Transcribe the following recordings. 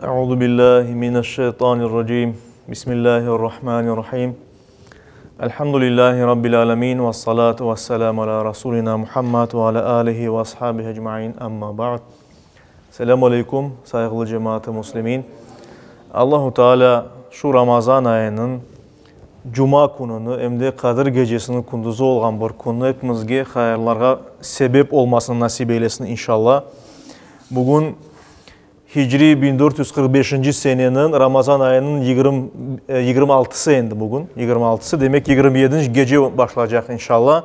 Euzu billahi mineşşeytanirracim. Bismillahirrahmanirrahim. Elhamdülillahi rabbil alamin ve salatu vesselamu ala rasulina Muhammed ve ala alihi ve ashabihi ecmaîn. Amma ba'd. Selamu aleykum, sayğılı cemaat-ı muslimin. Allahu Teala şu Ramazan ayınıñ cuma kününi em de Qadir gecesiniñ kündüzi olğan bir künni epimizge hayırlarğa sebep olmasını nasip eylesin inşallah. Bugün Hicriy 1445-nci seneniñ Ramazan ayınıñ 26-sı endi bugün, 26-sı, demek 27-nci gece başlaycaq inşallah.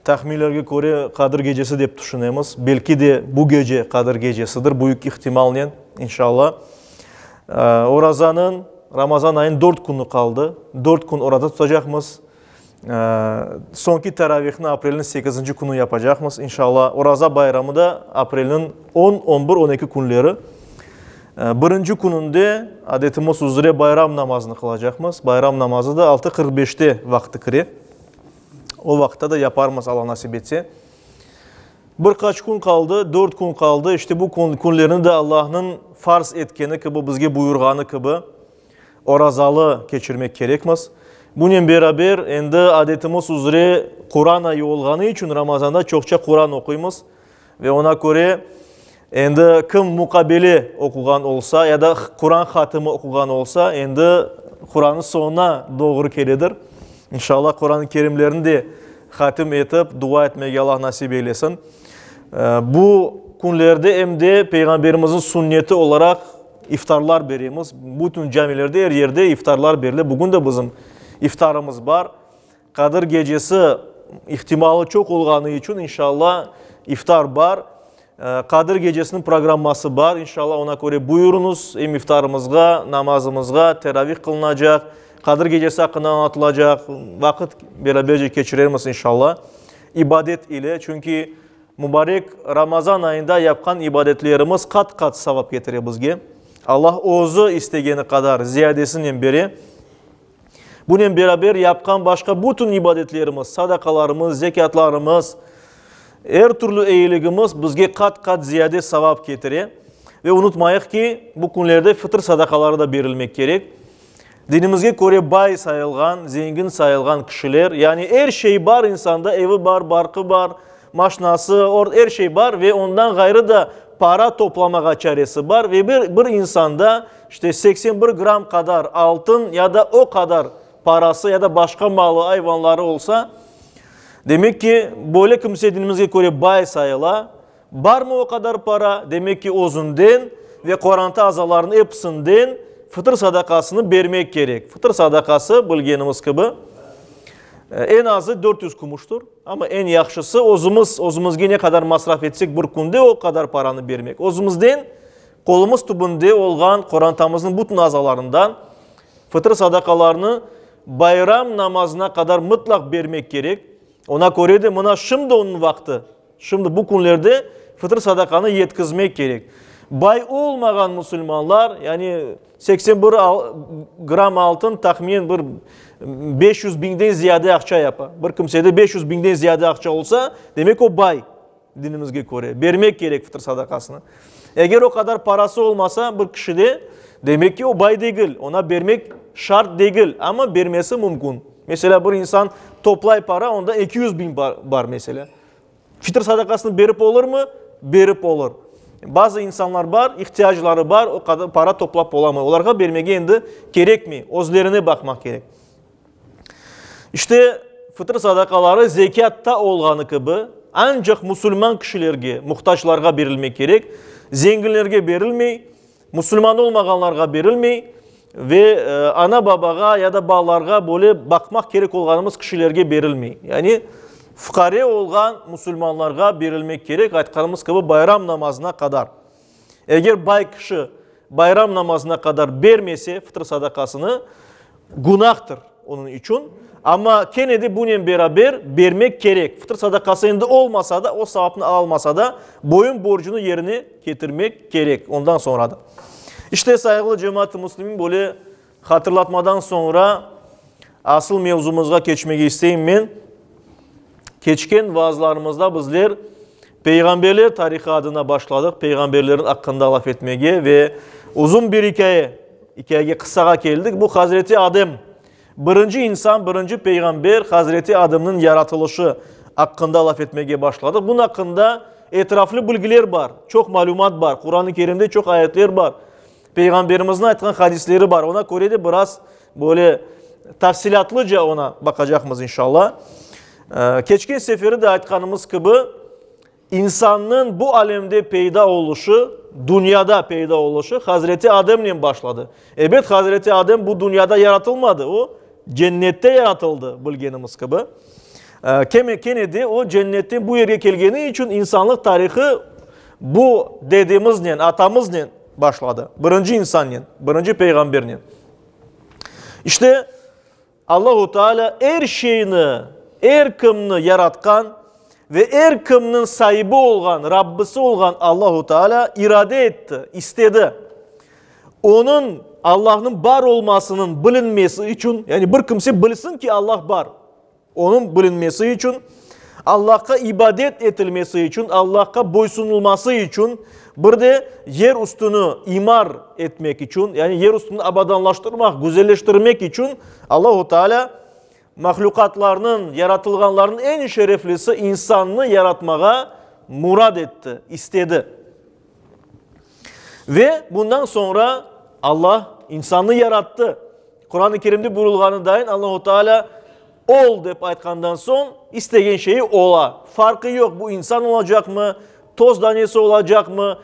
Tahminlerge köre Qadir gecesi dep tüşünemiz. Belki de bu gece Qadir gecesidir, büyük ihtimalnen, inşallah. Orazanıñ, Ramazan ayınıñ dört künü qaldı. Dört kün oraza tutacaqmız. Soñki teravihni aprelniñ sekizinci künü yapacaqmız, inşallah. Oraza bayramı da aprelniñ on, on bir, on eki künleri. Birinci kününde adetimiz üzre bayram namazını qılacaqmız. Bayram namazı da 6:45-te vaqtı kire. O vaqıtta da yaparmız, Alla nasip etse. Bir qaç kün qaldı, dört kün qaldı. İşte bu künlerni de Allahnıñ farz etkeni kibi, bizge buyurğanı kibi, orazalı keçirmek kerekmiz. Bunen beraber, endi adetimiz üzre Quran ayı olğanı içün Ramazanda çoqça Quran oquymız ve ona köre endi kim muqabele oquğan olsa ya da Quran hatımı oquğan olsa, endi Qurannıñ soñuna doğru keledir. İnşallah Quran-ı Kerimlerni de hatim etip, dua etmege Allah nasip eylesin. Bu künlerde em de Peyğamberimizniñ sünneti olaraq İftarlar beremiz. Bütün camilerde, er yerde iftarlar berile. Bugün de bizim iftarımız bar. Qadir gecesi ihtimalı çoq olğanı içün, inşallah, iftar bar. Qadir gecesiniñ programması bar, inşallah, ona köre buyurıñız, em iftarımızğa, namazımızğa, teravih qılınacaq, Qadir gecesi aqqında añlatılacaq, vaqıt beraberce keçirermiz, inşallah, ibadet ile, çünki Mubarek Ramazan ayında yapqan ibadetlerimiz qat-qat savap ketire bizge. Allah özü istegeni qadar ziyadesinen bere. Bunen beraber yapqan başqa bütün ibadetlerimiz, sadaqalarımız, zekâtlarımız, er türlü eyiligimiz bizge qat-qat ziyade savap ketire. Ve unutmayıq ki, bu künlerde fıtır sadaqaları da berilmek kerek. Dinimizge köre bay sayılğan, zengin sayılğan kişiler, yani er şey bar insanda, evi bar, barqı bar, maşnası, er şey bar ve ondan ğayrı da para toplamağa çaresi bar ve bir, bir insanda işte 81 gramm qadar altın ya da o qadar parası ya da başqa malı, ayvanları olsa, demek ki, böyle kimse dinimizge köre bay sayıla. Barmı o qadar para, demek ki, özünden ve qoranta azalarınıñ episinden fıtır sadaqasını bermek kerek. Fıtır sadaqası, bilgenimiz kibi, eñ azı 400 kümüştir. Amma eñ yahşısı, özümiz, özümizge ne qadar masraf etsek bir künde, o qadar paranı bermek. Özümizden, qolumız tübünde olğan qorantamıznıñ bütün azalarından fıtır sadaqalarını bayram namazına qadar mıtlaq bermek kerek. Ona köre de mına şimdi onıñ vaqtı. Şimdi bu künlerde fıtır sadaqanı yetkizmek kerek. Bay olmağan musulmanlar, yani 81 gramm altın tahminen bir 500 biñden ziyade aqça yapa. Bir kimsede 500 biñden ziyade aqça olsa, demek o bay, dinimizge köre. Bermek kerek fıtır sadaqasını. Eger o qadar parası olmasa bir kişide, demek ki o bay degil, ona bermek şart degil, amma bermesi mümkün. Meselâ, bir insan toplay para, onda 200 biñ bar, meselâ. Fitr sadaqasını berip olurmı? Berip olur. Bazı insanlar bar, ihtiyacları bar, o qadar para toplap olamay. Olarğa bermege endi kerekmey, özlerine baqmaq kerek. İşte, fıtır sadaqaları zekâtta olğanı kibi, ancaq musulman kişilerge, muhtaclarğa berilmek kerek, zenginlerge berilmey. Musulman olmağanlarğa berilmey ve ana-babağa ya da balalarğa böyle baqmaq kerek olğanımız kişilerge berilmey. Yani fuqare olğan musulmanlarğa berilmek kerek, aytqanımız kibi, bayram namazına qadar. Eger bay kişi bayram namazına qadar bermese fıtır sadaqasını, Günahtır onıñ içün, amma kene de bunen beraber bermek kerek. Fıtır sadaqası endi olmasa da, o savapnı alalmasa da, boyun borcunı yerine ketirmek kerek ondan soñra da. İşte, sayğılı cemaat-ı müslimin, böyle hatırlatmadan soñra asıl mevzumızğa keçmege isteyim men. Keçken vaazlarımızda bizler peyğamberler tarihı adına başladıq, peyğamberlerniñ aqqında laf etmege ve Uzun bir ikâye, ikâyege, qıssağa keldik. Bu Hazreti Adem, birinci insan, birinci peyğamber Hazreti Ademniñ yaratılışı aqqında laf etmege başladıq. Bunıñ aqqında etraflı bilgiler bar, çoq malümat bar, Quran-ı Kerimde çoq ayetler bar, Peyğamberimizniñ aytqan hadisleri bar. Ona köre de biraz böyle tafsilâtlıca ona baqacaqmız inşallah. Keçken seferi de aytqanımız kibi, İnsannıñ bu alemde peyda oluşı, dünyada peyda oluşı Hazreti Ademnen başladı. Ebet, Hazreti Adem bu dünyada yaratılmadı, o, cennette yaratıldı, bilgenimiz kibi. Kene de o, cennetten bu yerge kelgeni içün insanlıq tarihı bu dedemiznen, atamıznen başladı, birinci insannen, birinci peyğambernen. İşte, Allahu Teala er şeyni, er kimni yaratqan ve er kimniñ saibi olğan, Rabbisi olğan Allahu Teala irade etti, istedi. Onıñ, Allahnıñ bar olmasınıñ bilinmesi içün, yani bir kimse bilsin ki, Allah bar, onıñ bilinmesi içün, Allahqa ibadet etilmesi içün, Allahqa boysunulması içün, Bir de yer üstüni imar etmek içün, yani yer üstüni abadanlaştırmaq, güzelleştirmek içün Allahu Teala mahlüqatlarnıñ, yaratılğanlarnıñ eñ şereflisi insannı yaratmağa murad etti, istedi. Ve bundan soñra Allah insannı yarattı. Quran-ı Kerimde buyurılğanı dayın Allahu Teala Ol dep aytqandan soñ, istegen şeyi ola. Farqı yoq, bu insan olacaqmı, toz danesi olacaqmı,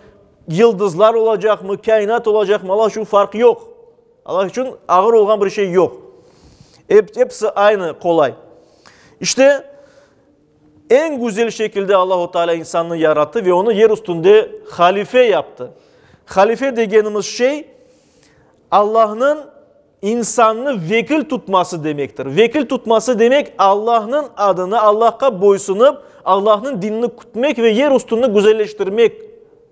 yıldızlar olacaqmı, kâinat olacaqmı, Allah içün farq yoq. Allah içün ağır olğan bir şey yoq. Episi aynı qolay. İşte, eñ güzel şekilde Allahu Teala insannı yarattı ve onı yer üstünde halife yaptı. Halife degenimiz şey, Allahnıñ İnsannı vekil tutması demektir. Vekil tutması demek, Allahnıñ adını, Allahqa boysunıp, Allahnıñ dinini kütmek ve yer üstüni güzelleştirmek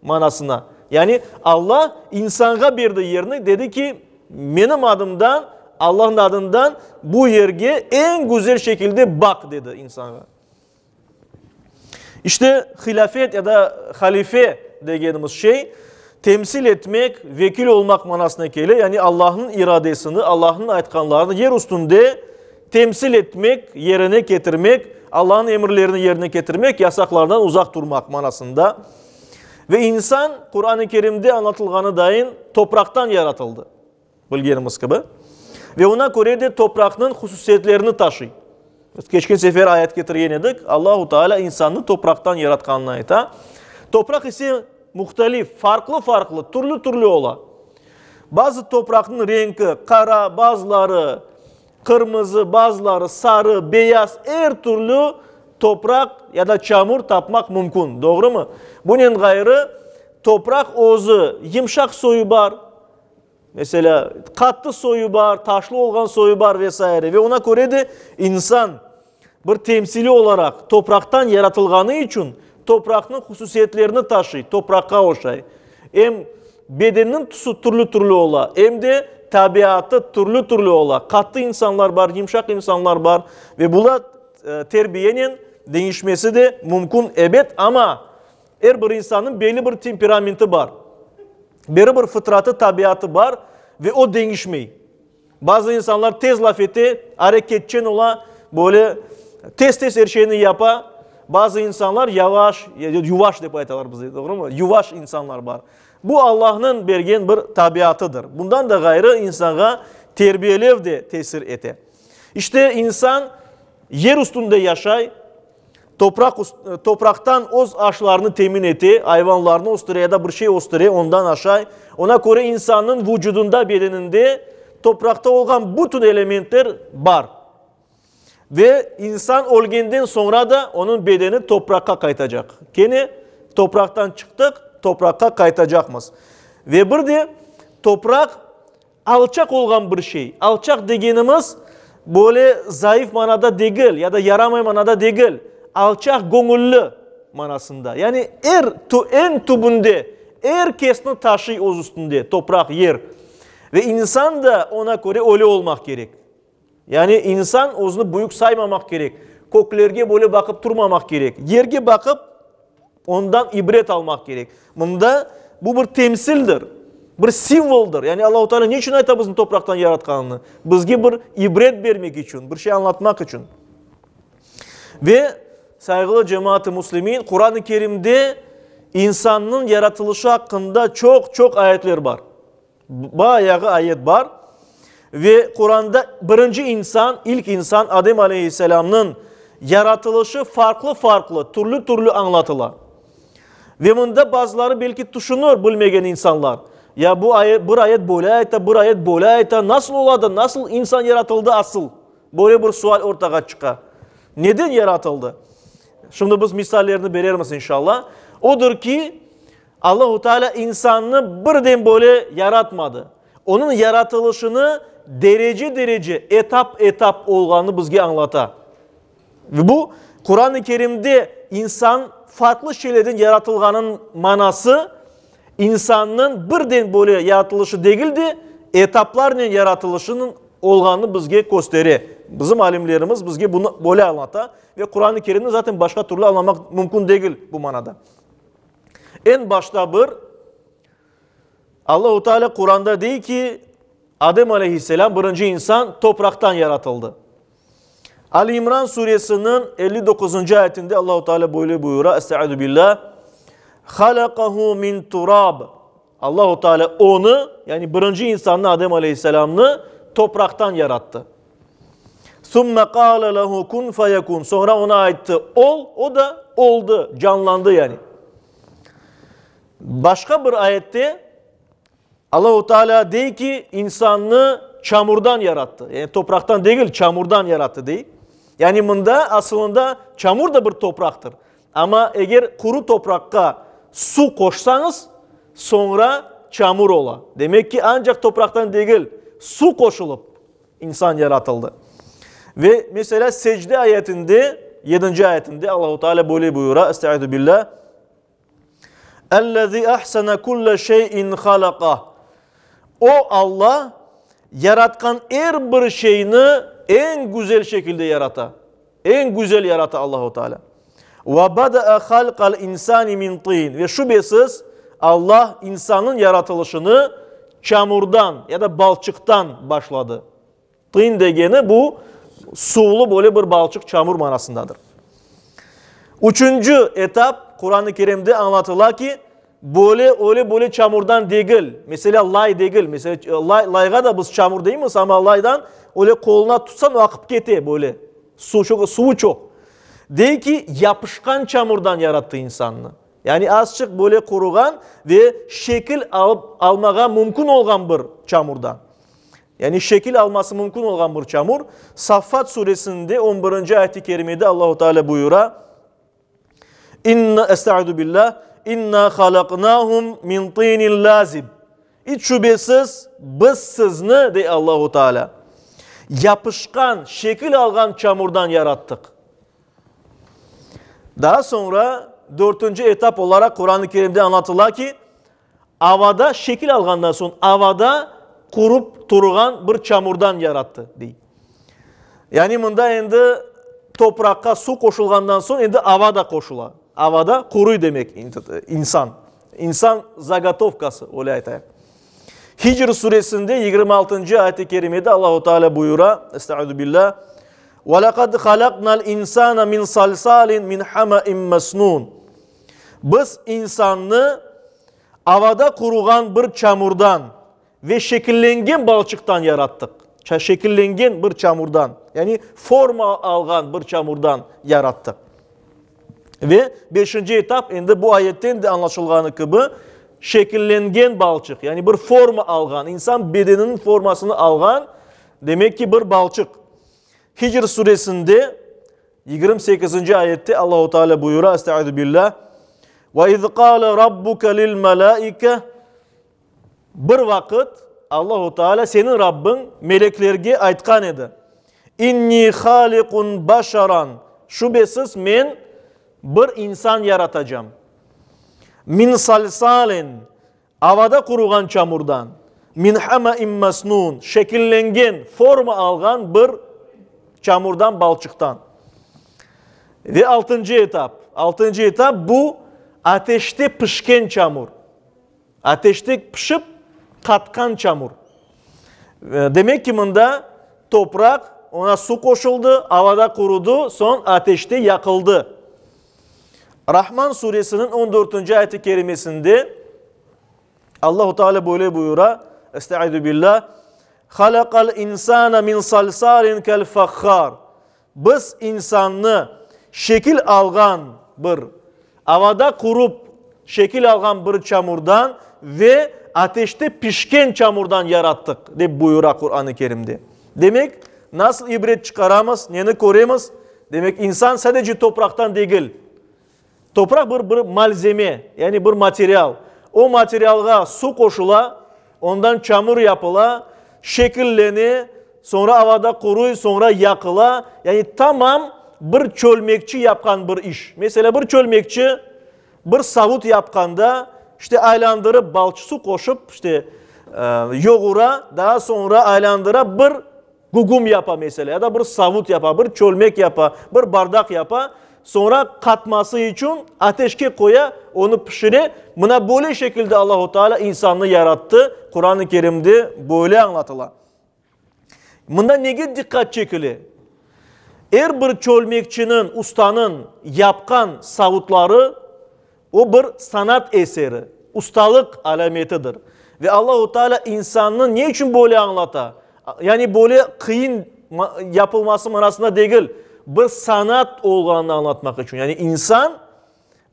manasına. Yani Allah insanğa berdi yerni, dedi ki, menim adımdan, Allahnıñ adından bu yerge eñ güzel şekilde baq, dedi insanğa. İşte, hilâfet ya da halife degenimiz şey, temsil etmek, vekil olmaq manasına kele, yani Allahnıñ iradesini, Allahnıñ aytqanlarını yer üstünde temsil etmek, yerine ketirmek, Allahnıñ emirlerini yerine ketirmek, yasaqlardan uzaq turmaq manasında. Ve insan, Quran-ı Kerimde añlatılğanı dayın, topraqtan yaratıldı. Bilgenimiz kibi. Ve ona köre de topraqnıñ hususiyetlerini taşıy. Biz keçken sefer ayet ketirgen edik, Allahu Teala insannı topraqtan yaratqanını ayta. Topraq ise muhtelif, farqlı-farqlı, türlü-türlü ola. Bazı topraqnıñ renki qara, bazıları qırmızı, bazıları sarı, beyaz, er türlü topraq ya da çamur tapmaq mümkün, doğrumı? Bunen ğayrı, topraq özü yımşaq soyu bar, Meselâ, qattı soyu bar, taşlı olğan soyu bar ve saire. Ve ona köre de insan bir temsili olaraq topraqtan yaratılğanı içün topraqnıñ hususiyetlerini taşıy, topraqqa oşay. Em bedeniniñ tüsü türlü-türlü ola, em de tabiatı türlü-türlü ola. Qattı insanlar bar, yımşaq insanlar bar ve bular terbiyenen deñişmesi de mümkün, ebet, amma er bir insannıñ belli bir temperamenti bar. Beri bir fıtratı, tabiatı bar ve o deñişmey. Bazı insanlar tez laf ete, areketçen ola, böyle tez-tez er şeyni yapa. Bazı insanlar yavaş, yuvaş dep aytalar bizde, doğrumı? Yuvaş insanlar bar. Bu Allahnıñ bergen bir tabiatıdır. Bundan da ğayrı insanğa terbiyelev de tesir ete. İşte insan yer üstünde yaşay. Topraq, topraqtan öz aşlarını temin ete, ayvanlarnı östüre ya da bir şey östüre, ondan aşay. Ona köre insannıñ vucudında, bedeninde topraqta olğan bütün elementler bar. Ve insan ölgenden soñra da onıñ bedeni topraqqa qaytacaq. Kene topraqtan çıqtıq, topraqqa qaytacaqmız. Ve bir de topraq Alçaq olğan bir şey. Alçaq degenimiz, böyle zayıf manada degil ya da yaramay manada degil, alçaq göñülli manasında. Yani er, eñ tübünde er kesni taşıy öz üstünde, topraq, yer. Ve insan da ona köre öyle olmaq kerek. Yani insan özüni büyük saymamaq kerek, köklerge böyle baqıp turmamaq kerek, yerge baqıp, ondan ibret almaq kerek. Mında bu bir temsildir. Bir simvoldır. Yani Allahu Teala ne içün ayta bizni topraqtan yaratqanını? Bizge bir ibret bermek içün, bir şey añlatmaq içün. Ve, sayğılı cemaat-ı müslimin, Quran-ı Kerimde insannıñ yaratılışı aqqında çoq-çoq ayetler bar. Bayağı ayet bar. Ve Quranda birinci insan, ilk insan Adem aleyhisselamnıñ yaratılışı farqlı-farqlı, türlü-türlü añlatıla. Ve mında bazıları belki tüşünir, bilmegen insanlar, ya bu ayet, bir ayet böyle ayta, bir ayet böyle ayta, nasıl ola da, nasıl insan yaratıldı asıl? Böyle bir sual ortağa çıqa. Neden yaratıldı? Şimdi biz misallerni berermiz inşallah. Odır ki, Allahu Teala insannı birden böyle yaratmadı. Onıñ yaratılışını derece-derece, etap-etap olğanını bizge añlata. Ve bu, Quran-ı Kerimde insan farqlı şeylerden yaratılğanınıñ manası, insannıñ birden böyle yaratılışı degil de, etaplarnen yaratılışınıñ olğanını bizge köstere. Bizim alimlerimiz bizge bunı böyle añlata ve Quran-ı Kerimni zaten başqa türlü añlamaq mümkün degil bu manada. Eñ başta bir, Allahu Teala Quranda dey ki, Adem aleyhisselam, birinci insan, topraqtan yaratıldı. Ali İmran suresiniñ 59-ncı ayetinde Allahu Teala böyle buyura, Estaizu billah, Halaqahu min turab. Allahu Teala onı, yani birinci insannı, Adem aleyhisselamnı topraqtan yarattı. Sümme qâle lehu kun feyekûn. Soñra oña ayttı, ol, o da oldı, canlandı yani. Başqa bir ayette Allahu Teala dey ki, insannı çamurdan yarattı. Yani topraqtan degil, çamurdan yarattı dey. Yani mında asılında çamur da bir topraqtır. Amma eger quru topraqqa su qoşsañız, soñra çamur ola. Demek ki, ancaq topraqtan degil, su qoşulıp insan yaratıldı. Ve meselâ Secde ayetinde, yedinci ayetinde Allahu Teala böyle buyura, Estaizu billah, Ellezî ahsene kulle şeyin halakah. O Alla yaratqan er bir şeyni eñ güzel şekilde yarata. Eñ güzel yarata Allahu Teala. Ve bada'a halqal insani min tin. Ve şübesiz Allah insannıñ yaratılışını çamurdan ya da balçıqtan başladı. Tin degeni bu suvlu böyle bir balçıq çamur manasındadır. Üçünci etap Quran-ı Kerimde añlatıla ki, böyle öyle böyle çamurdan degil, meselâ lay degil, meselâ lay, layğa da biz çamur deymiz, amma laydan öyle qoluna tutsañ o aqıp kete böyle, suv çoq, suvu çoq. Dey ki, yapışqan çamurdan yarattı insannı. Yani azçıq böyle quruğan ve şekil alıp almağa mümkün olğan bir çamurdan. Yani şekil alması mümkün olğan bir çamur. Saffat suresinde on birinci ayet-i kerimede Allahu Teala buyura, İnna, estaizu billah, İnna halaknahum min tinin lazib. İç şübesiz biz sizni, dey Allahu Teala, yapışqan, şekil alğan çamurdan yarattıq. Daha soñra dörtünci etap olaraq Quran-ı Kerimde añlatıla ki, Avada şekil alğandan soñ, avada qurup turğan bir çamurdan yarattı, dey. Yani mında endi topraqqa suv qoşulğandan soñ, endi ava da qoşula. Avada quruy demek insan. İnsan zagotovkası, öyle aytayıq. Hicr suresinde 26-ncı ayet-i kerimede Allahu Teala buyura, Estaizu billah, Ve lekad halaknal insane min salsalin min hama'in mesnun. Biz insannı avada quruğan bir çamurdan ve şekillengen balçıqtan yarattıq. Şekillengen bir çamurdan, yani forma alğan bir çamurdan yarattıq. Ve beşinci etap, endi bu ayetten de añlaşılğanı kibi, şekillengen balçıq, yani bir forma alğan, insan bedeniniñ formasını alğan, demek ki, bir balçıq. Hicr suresinde 28-nci ayette Allahu Teala buyura, Estaizu billah, Ve iz qâle rabbuke lil melâike Bir vaqıt Allahu Teala, seniñ Rabbiñ, meleklerge aytqan edi, İnni hâliqun başaran, şübesiz men bir insan yaratacam, min salsalin, Avada quruğan çamurdan, min hama'in mesnun, şekillengen, forma alğan bir çamurdan, balçıqtan. Ve altıncı etap. Altıncı etap, bu ateşte pişken çamur. Ateşte pişip, Qatqan çamur. Demek ki, mında topraq, oña su qoşuldı, avada qurudı, soñ ateşte yaqıldı. Rahman suresiniñ on dörtünci ayet-i kerimesinde Allahu Teala böyle buyura, Estaizu billah, Halaqal insana min salsalin kel fakhar. Biz insannı şekil alğan bir, avada qurup şekil alğan bir çamurdan ve ateşte pişken çamurdan yarattıq, dep buyura Quran-ı Kerimde. Demek, nasıl ibret çıqaramız, neni köremiz? Demek, insan sadece topraqtan degil. Topraq bir bir malzeme, yani bir material. O materialğa su qoşula, ondan çamur yapıla, şekillene, soñra avada quruy, soñra yaqıla. Yani tamam bir çölmekçi yapqan bir iş. Meselâ, bir çölmekçi bir savut yapqanda, işte aylandırıp balç su qoşıp, işte yoğura, daa soñra aylandıra bir Gügüm yapa, meselâ, ya da bir savut yapa, bir çölmek yapa, bir bardaq yapa, soñra qatması içün ateşke qoya, onı pişire. Mına böyle şekilde Allahu Teala insannı yarattı, Quran-ı Kerimde böyle añlatıla. Mında nege diqqat çekile? Er bir çölmekçiniñ, ustanıñ yapqan savutları, O bir sanat eseri, ustalıq alâmetidir. Ve Allahu Teala insannı ne içün böyle añlata? Yani böyle qıyın yapılması manasında degil, bir sanat olğanını añlatmaq içün. Yani insan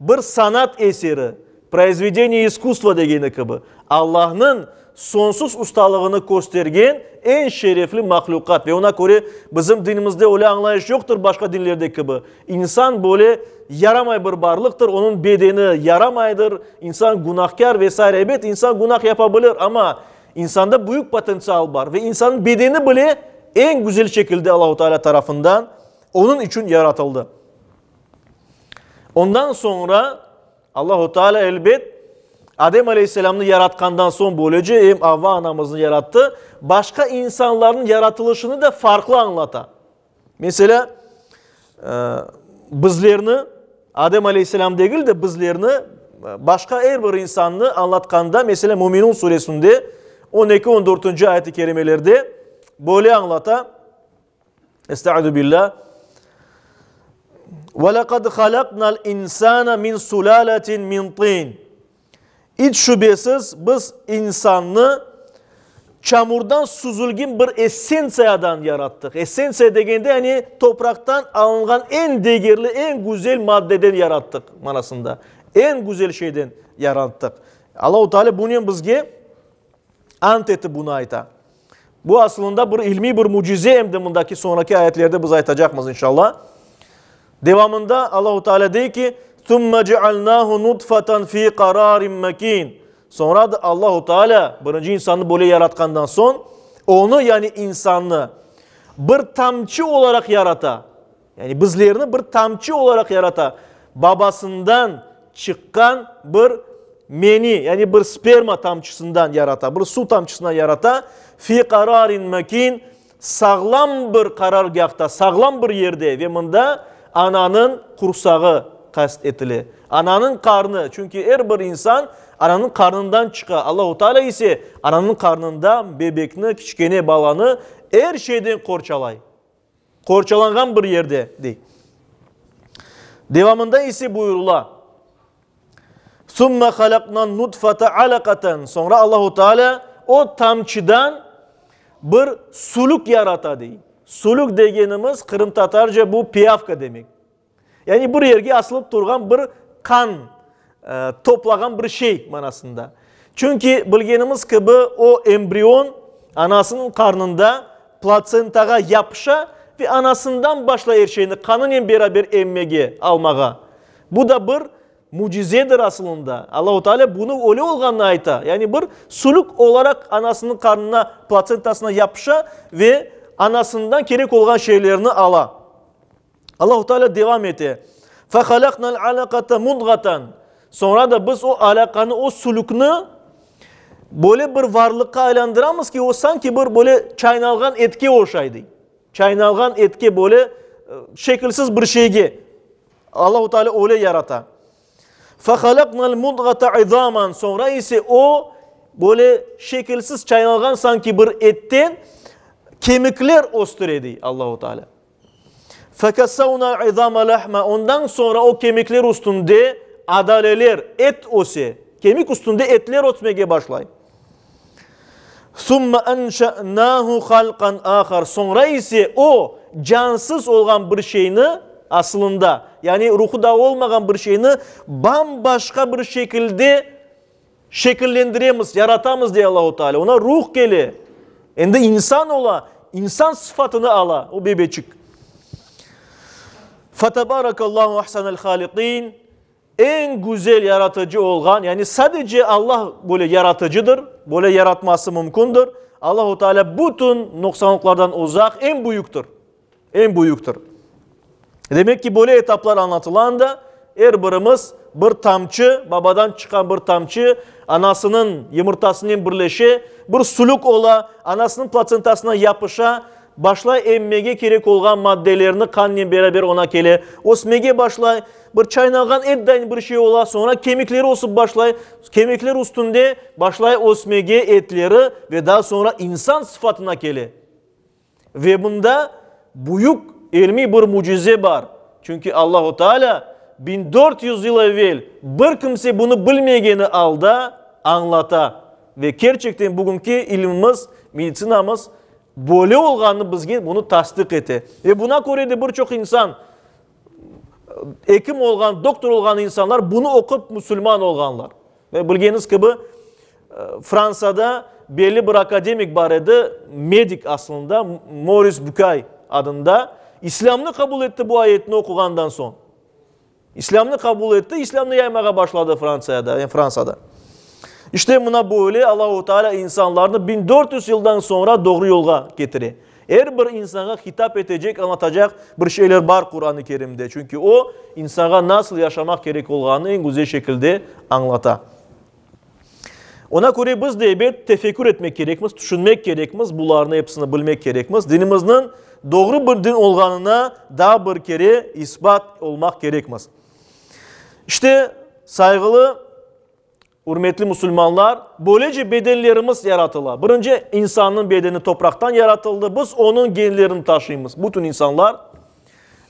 bir sanat eseri, proizvedeniye iskusstva degeni kibi, Allahnıñ soñsuz ustalığını köstergen eñ şerefli mahlüqat. Ve oña köre bizim dinimizde öyle añlayış yoqtır başqa dinlerde kibi. İnsan böyle yaramay bir barlıqtır, onıñ bedeni yaramaydır, insan günahkâr ve saire. Ebet, insan günah yapa bilir, amma insanda büyük potentsial bar ve insannıñ bedeni bile eñ güzel şekilde Allahu Teala tarafından onıñ içün yaratıldı. Ondan soñra Allahu Teala elbet Adem aleyhisselamnı yaratqandan soñ böylece em Avva anamıznı yarattı, başqa insanlarnıñ yaratılışını da farqlı añlata. Meselâ, bizlerni, Adem aleyhisselam degil de, bizlerni, başqa er bir insannı añlatqanda, meselâ, Müminun suresinde on eki, on dörtünci ayet-i kerimelerde böyle añlata, Estaizu billâh, Ve lekad halaknal insana min sulâletin min tin. İç şübesiz, biz insannı çamurdan süzülgen bir essentsiyadan yarattıq. Essentsiya degende, yani topraqtan alınğan eñ degerli, eñ güzel maddeden yarattıq manasında. Eñ güzel şeyden yarattıq. Allahu Teala bunen bizge ant etip bunı ayta. Bu aslında bir ilmiy bir mücize, em de mındaki soñraki ayetlerde biz aytacaqmız inşallah. Devamında Allahu Teala dey ki, Thumma cealnahu nutfatan fi qararin mekin. Soñra da Allahu Teala birinci insannı böyle yaratqandan soñ, onı, yani insannı, bir tamçı olaraq yarata. Yani bizlerni bir tamçı olaraq yarata. Babasından çıqqan bir meni, yani bir sperma tamçısından yarata, bir su tamçısından yarata. Fi qararin mekin, sağlam bir qarargâhta, sağlam bir yerde ve mında ananıñ qursağı qast etile. Ananıñ qarnı, çünki er bir insan ananıñ qarnından çıqa. Allahu Teala ise ananıñ qarnında bebekni, kiçkene balanı er şeyden qorçalay. Qorçalanğan bir yerde, dey. Devamında ise buyurıla, Sümme halaknan nutfete alakaten, soñra Allahu Teala o tamçıdan bir sülük yarata, dey. Sülük degenimiz qırımtatarca bu piyavka demek. Yani bir yerge asılıp turğan bir qan toplağan bir şey manasında. Çünki bilgenimiz kibi o embrion anasınıñ qarnında platsentağa yapışa ve anasından başlay er şeyni qanınen beraber emmege, almağa. Bu da bir mücizedir asılında. Allahu Teala bunı öyle olğanını ayta. Yani bir sülük olaraq anasınıñ qarnına, platsentasına yapışa ve anasından kerek olğan şeylerni ala. Allahu Teala devam ete, Fehalaknal alaqata mudgatan, Soñra da biz o alaqanı, o sülükni böyle bir varlıqqa aylandıramız ki, o sanki bir böyle çaynalğan etke oşay, dey. Çaynalğan etke, böyle şekilsiz bir şeyge. Allahu Teala öyle yarata. Fehalaknal mudgata izaman, Soñra ise o. böyle şekilsiz çaynalğan sanki bir etten kemikler östüre, dey Allahu Teala. Fekesevnal izame lahma, ondan soñra o kemikler üstünde adaleler, et öse, kemik üstünde etler ösmege başlay. Sümme enşe'nâhu halqan âhar, soñra ise o cansız olğan bir şeyni, asılında, yani ruhu da olmağan bir şeyni bam-başqa bir şekilde şekillendiremiz, yaratamız, dey Allahu Teala. Ona ruh kele, endi insan ola, insan sıfatını ala o bebeçik. Fetebarakallahu ahsenel haliqin, Eñ güzel yaratıcı olğan, yani sadece Allah böyle yaratıcıdır, böyle yaratması mümkündür. Allahu Teala bütün noqsanlıqlardan uzaq, eñ büyüktir. Eñ büyüktir. Demek ki, böyle etaplar añlatılanda, er birimiz bir tamçı, babadan çıqqan bir tamçı, anasınıñ yımırtasınen birleşe, bir sülük ola, anasınıñ platsentasına yapışa, başlay emmege kerek olğan maddelerni qannen beraber oña kele, ösmege başlay, Bir çaynalğan et dayın bir şey ola, soñra kemikleri ösip başlay, kemikler üstünde başlay ösmege etleri ve daa soñra insan sıfatına kele. Ve bunda büyük ilmiy bir mücize bar, çünki Allahu Teala 1400 yıl evel bir kimse bunı bilmegeni alda añlata ve kerçekten bugünki ilimimiz, meditsinamız böyle olğanını bizge bunı tasdiq ete. Ve buna köre de bir çoq insan Ekim olğan, doktor olğan insanlar bunı oqup musulman olğanlar. Ve bilgeniñiz kibi, Fransada belli bir akademik bar edi, medik aslında, Moris Bükay adında, İslâmnı qabul etti bu ayetni oquğandan soñ. İslâmnı qabul etti, İslâmnı yaymağa başladı Frantsiyada, Fransada. İşte mına böyle Allahu Teala insanlarnı 1400 yıldan soñra doğru yolğa ketire. Er bir insanğa hitap etecek, añlatacaq bir şeyler bar Quran-ı Kerimde, çünki o, insanğa nasıl yaşamaq kerek olğanını eñ güzel şekilde añlata. Ona köre biz de, ebet, tefekkür etmek kerekmiz, tüşünmek kerekmiz, bularnı episini bilmek kerekmiz, dinimizniñ doğru bir din olğanına daa bir kere isbat olmaq kerekmiz. İşte, sayğılı. Ürmetli musulmanlar, böylece bedenlerimiz yaratıla. Birinci insannıñ bedeni topraqtan yaratıldı, biz onıñ genlerini taşıymız, bütün insanlar.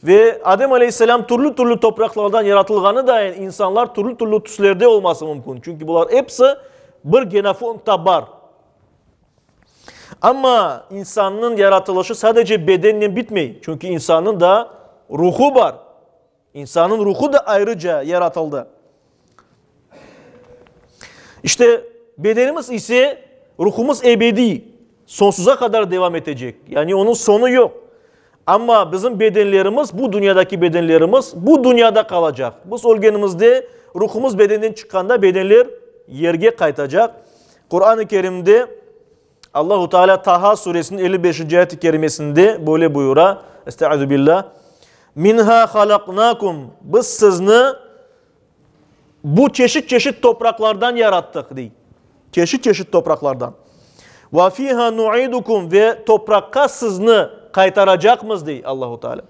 Ve Adem aleyhisselâm türlü-türlü topraqlardan yaratılğanı dayın insanlar türlü-türlü tüslerde olması mümkün. Çünki bular episi bir genofondda bar. Amma insannıñ yaratılışı sadece bedennen bitmey, çünki insannıñ da ruhu bar. İnsannıñ ruhu da ayrıca yaratıldı. İşte, bedenimiz ise, ruhumız ebediy, soñsuza qadar devam etecek. Yani onıñ soñu yoq. Amma bizim bedenlerimiz, bu dünyadaki bedenlerimiz, bu dünyada qalacaq. Biz ölgenimizde, ruhumız bedenden çıqqanda, bedenler yerge qaytacaq. Quran-ı Kerimde Allahu Teala Taha suresiniñ 55-nci ayet-i kerimesinde böyle buyura, Estaizu billah, Minha halaqnakum, biz sizni bu çeşit-çeşit topraqlardan yarattıq, dey. Çeşit-çeşit topraqlardan. Ve fiha nuidukum, ve topraqqa sizni qaytaracaqmız, dey Allahu Teala.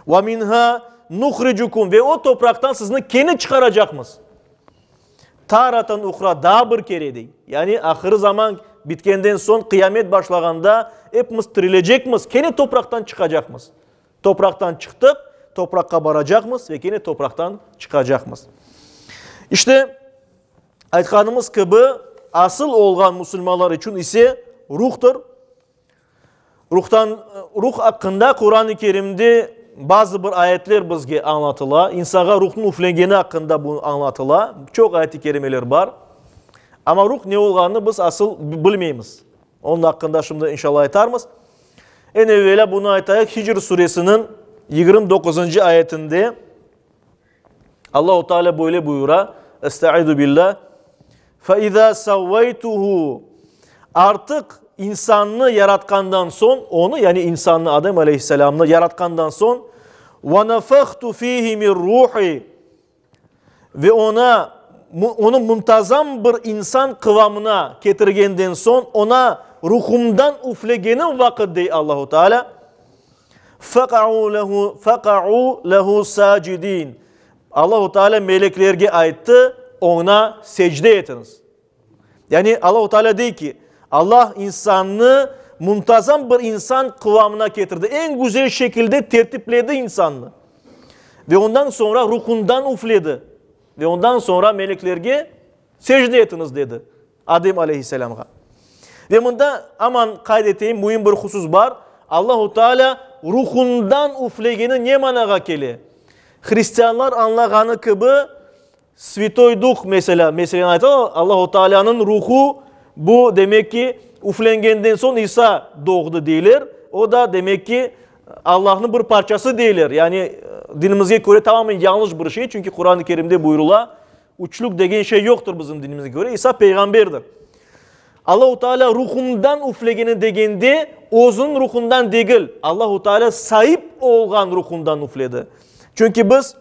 Ve minha nuhricukum, ve o topraqtan sizni kene çıqaracaqmız. Taratan uhra, daa bir kere, dey. Yani ahırı zaman bitkenden soñ, qıyamet başlağanda epimiz tirilecekmiz, kene topraqtan çıqacaqmız. Topraqtan çıqtıq, topraqqa baracaqmız ve kene topraqtan çıqacaqmız. İşte, aytqanımız kibi, asıl olğan musulmanlar içün ise ruhtır. Ruhtan, ruh aqqında Quran-ı Kerimde bazı bir ayetler bizge añlatıla. İnsanğa ruhnıñ üflengeni aqqında bu añlatıla. Çoq ayet-i kerimeler bar. Amma ruh ne olğanını biz asıl bilmeymiz. Onıñ aqqında şimdi inşallah aytarmız. Eñ evelâ bunı aytayıq, Hicr suresiniñ 29-ncı ayetinde Allahu Teala böyle buyura, Estaizu billah, Fe izâ savvaytuhu, Artıq insannı yaratqandan soñ, onı, yani insannı, Adem aleyhisselâmnı yaratqandan soñ, ve nefahtu fihi min ruhi, ve ona, onı muntazam bir insan qıvamına ketirgenden soñ, ona ruhumdan üflegenim vaqıt, dey Allahu Teala, Feqa'u lehu, feqa'u lehu sacidin. Allahu Teala meleklerge ayttı, oña secde etiñiz. Yani Allahu Teala dey ki, Allah insannı muntazam bir insan qıvamına ketirdi, eñ güzel şekilde tertipledi insannı. Ve ondan soñra ruhundan üfledi. Ve ondan soñra meleklerge secde etiñiz dedi Adem aleyhisselâmğa. Ve mında aman qayd eteyim, müim bir husus bar, Allahu Teala ruhundan üflegeni ne manağa kele? Hristianlar añlağanı kibi, Svetoy Duh, meselâ, meseleni aytalar, Allahu Taalânıñ ruhu, bu, demek ki, üflengenden soñ İsa doğdı, deyler, o da, demek ki, Allahnıñ bir parçası, deyler. Yani, dinimizge köre tamamen yañlış bir şey, çünki Quran-ı Kerimde buyurıla, üçlük degen şey yoqtır bizim dinimizge köre, İsa peyğamberdir. Allahu Teala ruhumdan üflegeni degende, özüniñ ruhundan degil, Allahu Teala saip olğan ruhundan üfledi. Çünki biz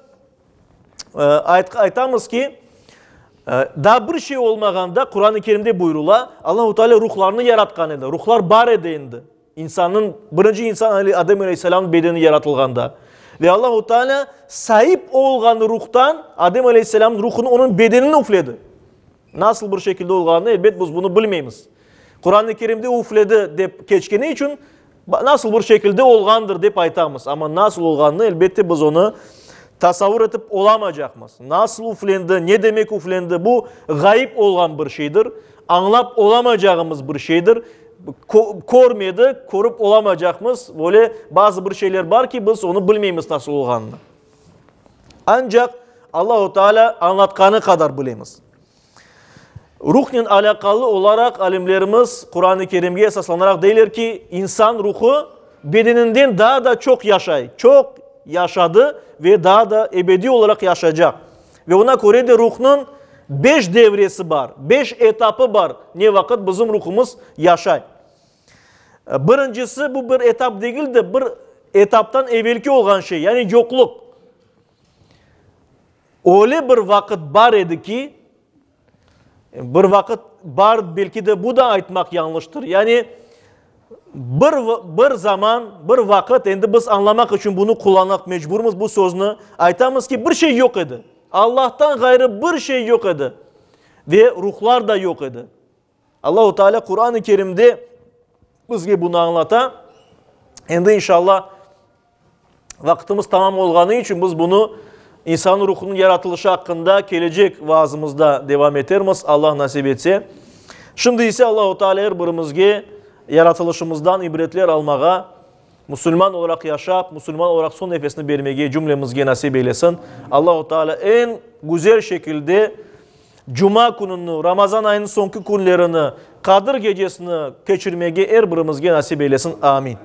Aytamız ki, daa bir şey olmağanda, Quran-ı Kerimde buyurıla, Allahu Teala ruhlarnı yaratqan edi. Ruhlar bar edi endi. İnsannıñ, birinci insan Adem aleyhisselamnıñ bedeni yaratılğanda. Ve Allahu Teala saip olğan ruhtan Adem aleyhisselamnıñ ruhunı onıñ bedenine üfledi. Nasıl bir şekilde olğanını, elbet, biz bunı bilmeymiz. Quran-ı Kerimde üfledi dep keçkeni içün, Nasıl bir şekilde olğandır dep aytamız, amma nasıl olğanını, elbette, biz onı tasavvur etip olamacaqmız. Nasıl üflendi, ne demek üflendi, bu ğayıp olğan bir şeydir, añlap olamacağımız bir şeydir, körmedik, körip olamacaqmız, böyle bazı bir şeyler bar ki, biz onı bilmeymiz nasıl olğanını. Ancaq Allahu Teala añlatqanı qadar bilemiz. Ruhnen alâqalı olaraq alimlerimiz Quran-ı Kerimge esaslanaraq deyler ki, insan ruhu bedeninden daa da çoq yaşay, çoq yaşadı ve daa da ebediy olaraq yaşaycaq. Ve oña köre de ruhnıñ beş devresi bar, beş etapı bar, ne vaqıt bizim ruhumız yaşay. Birincisi, bu bir etap degil de, bir etaptan evelki olğan şey, yani yoqluq. Öyle bir vaqıt bar edi ki, bir vaqıt bar, belki de bu da aytmaq yañlıştır, yani bir, bir zaman, bir vaqıt, endi biz añlamaq içün bunı qullanmaq mecburmız, bu sözni, aytamız ki, bir şey yoq edi, Allahtan ğayrı bir şey yoq edi ve ruhlar da yoq edi. Allahu Teala Quran-ı Kerimde bizge bunı añlata. Endi inşallah vaqtımız tamam olğanı içün biz bunı insan ruhunıñ yaratılışı aqqında kelecek vaazımızda devam etermiz, Allah nasip etse. Şimdi ise Allahu Teala er birimizge yaratılışımızdan ibretler almağa, musulman olaraq yaşap, musulman olaraq soñ nefesini bermege cümlemizge nasip eylesin. Allahu Teala eñ güzel şekilde Cuma kününi, Ramazan ayınıñ soñki künlerini, Qadir gecesini keçirmege er birimizge nasip eylesin. Amin.